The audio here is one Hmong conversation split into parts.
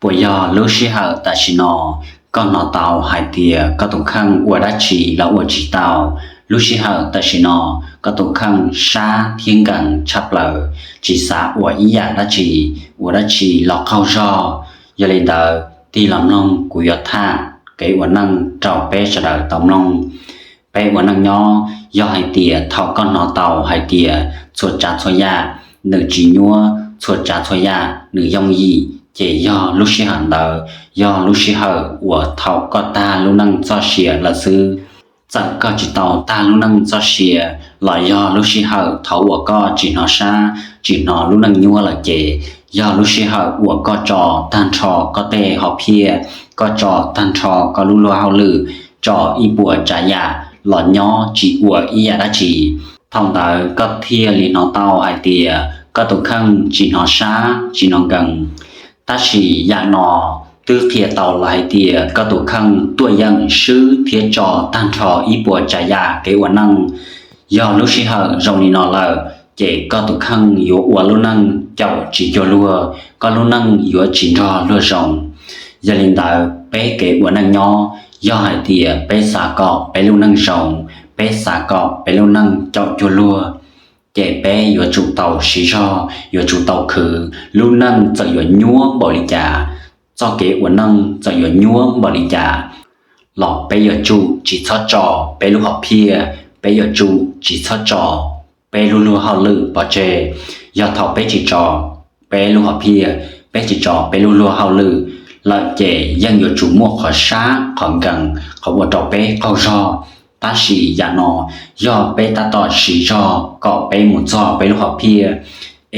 Puas yog lub sij hawm tam sim no koj hnov tau hais tias koj tus kheej ua dab tsi los ua tsis tau? Lub sij hawm tam sim no koj tus kheej sab thiab nkees tshaj plaws, tsis xav ua ib yam dab tsi, ua dab tsi los qaug zog. Yog li ntawd tig los mloog kuv yuav tham kev ua neej rau peb sawv daws tau mloog. Peb ua neej nyob, yog hais tias thaum koj hnov tau hais tias txhua tsav txhua yam nws tsis nyuab, txhua tsav txhua yam nws yooj yim, ces yog lub sij hawm ntawd yog lub sij hawm uas thaum koj tag lub neej txoj sia lawm xwb. Txawm koj tsis tau tag lub neej txoj sia los yog lub sij hawm thaum uas koj tsis hnov sab, tsis hnov lub neej nyuab lawm ces yog lub sij hawm uas koj tso tag nrho koj tej hom phiaj, koj tso tag nrho koj lub luag hauj lwm, tso ib puas tsav yam los nyob tsis ua ib yam dab tsi. Thaum ntawd koj thiaj li hnov tau hais tias koj tus kheej tsis hnov sab tsis hnov nkees. Tab sis yam no twb qhia tau los hais tias koj tus kheej tuaj yeem swb thiab tso tag nrho ib puas tsav yam kev ua neej. Yog lub sij hawm zoo li no lawm, ces koj tus kheej yuav ua lub neej caum tsis cuag luag, koj lub neej yuav tsis nrog luag zoo. Yog li ntawd peb kev ua neej nyob, yog hais tias peb xav kom peb lub neej zoo, peb xav kom peb lub neej caum cuag luag, ces peb yuav tsum tau siv zog, yuav tsum tau khwv. Lub neej txawm yuav nyuab npaum li cas, txoj kev ua neej txawm yuav nyuab npaum li cas, los peb yuav tsum tsis txhob tso peb lub hom phiaj, peb yuav tsum tsis txhob tso peb lub luag hauj lwm pov tseg. Yog thaum peb tsis tso peb lub hom phiaj, peb tsis tso peb lub luag hauj lwm lawm ces yeej yuav tsum muaj qhov sab qhov nkees qhov ua rau peb qaug zog. Tab sis yam no yog peb tab tom siv zog kom peb mus txog peb lub hom phiaj,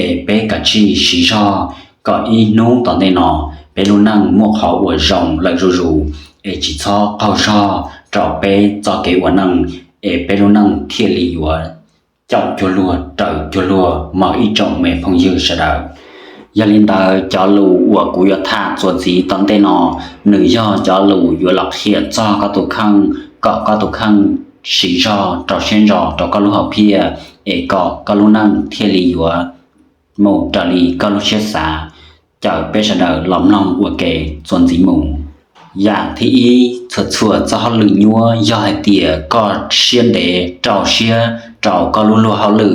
es peb kav tsij siv zog kom ib hnub tom ntej no peb lub neej muaj qhov uas zoo lawm zuj zus, es tsis txhob qaug zog rau peb txoj kev ua neej, es peb lub neej thiaj li yuav caum cuag luag raws cuag luag mog ib tsoom me phooj ywg sawv daws. Yog li ntawd cov lus uas kuv yuav tham txuas ntxiv tom ntej no, nws yog cov lus yuav los qhia txog koj tus kheej, kom koj tus kheej siv zog rau siab ntso rau koj lub hom phiaj, es kom koj lub neej thiaj li yuav mus raws li koj lub siab xav. Caw peb sawv daws los mloog ua ke txuas ntxiv mus. Yam thib ib, txhua txhua txoj hauj lwm nyuaj, yog hais tias koj siab ntev rau siab rau koj lub luag hauj lwm,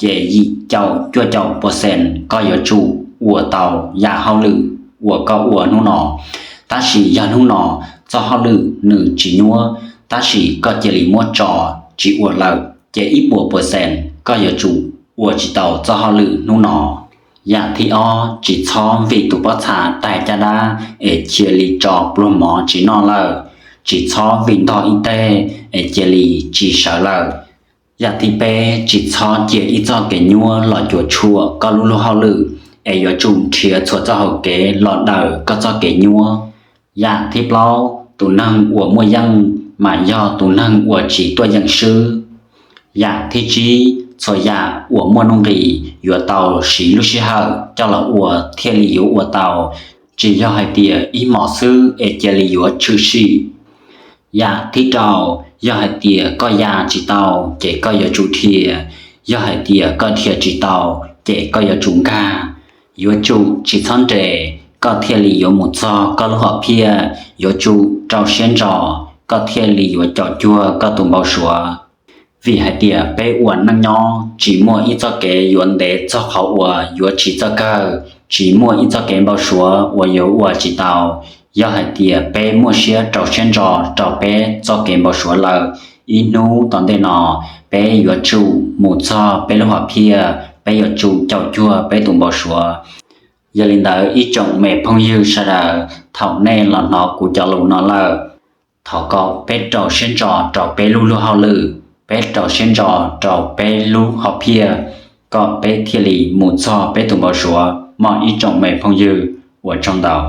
ces yim caum cuaj caum percent koj yuav tsum ua tau yam hauj lwm uas koj ua hnub no. Tab sis yog hnub no txoj hauj lwm nws tsis nyuaj, tab sis koj cia li muab tso tsis ua lawm, ces ib puas percent koj yuav tsum ua tsis tau txoj hauj lwm hnub no. Yam thib ob, tsis txhob vim tus pob txha taig caj dab es cia li tso pluag mov tsis noj lawm. Tsis txhob vim ntog ib teg es cia li tsis sawv lawm. Yam thib peb, tsis txhob cia ib txoj kev nyuaj los cuam tshuam koj lub luag hauj lwm, es yuav tsum nrhiav txhua txoj hauv kev los daws koj txoj kev nyuaj. Yam thib plaub, tus neeg uas muaj yeej mas yog tus neeg uas tsis tuaj yeem swb. Yam thib tsib, txhua yam uas muaj nuj nqis yuav tau siv lub sij hawm coj los ua thiaj li yuav ua tau. Tsis yog hais tias ib hmos xwb es cia li yuav tshwm sim. Yam thib rau, yog hais tias koj ya tsis tau ces koj yuav tsum dhia, yog hais tias koj dhia tsis tau ces koj yuav tsum nkag. Yuav tsum tsis txhob nres koj thiaj li yuav mus txog koj lub hom phiaj, yuav tsum rau siab ntso koj thiaj li yuav caum cuag koj tus npau suav. Vim hais tias peb ua neej nyob tsis muaj ib txoj kev yuav ntev txog qhov uas yuav tsis txawj kawg, tsis muaj ib txoj kev npau suav uas yuav ua tsis tau. Yog hais tias peb muaj siab rau siab ntso rau peb txoj kev npau suav lawm, ib hnub tom ntej no peb yuav tsum mus txog peb lub hom phiaj, peb yuav tsum caum cuag peb tus npau suav. Yog li ntawd ib tsoom me phooj ywg sawv daws, thaum nej los hnov kuv cov lus no lawm, thov kom peb rau siab ntso rau peb lub luag hauj lwm, peb rau siab ntso rau peb lub hom phiaj, kom peb thiaj li mus txog peb tus npau suav mog ib tsoom me phooj ywg. Ua tsaug ntau.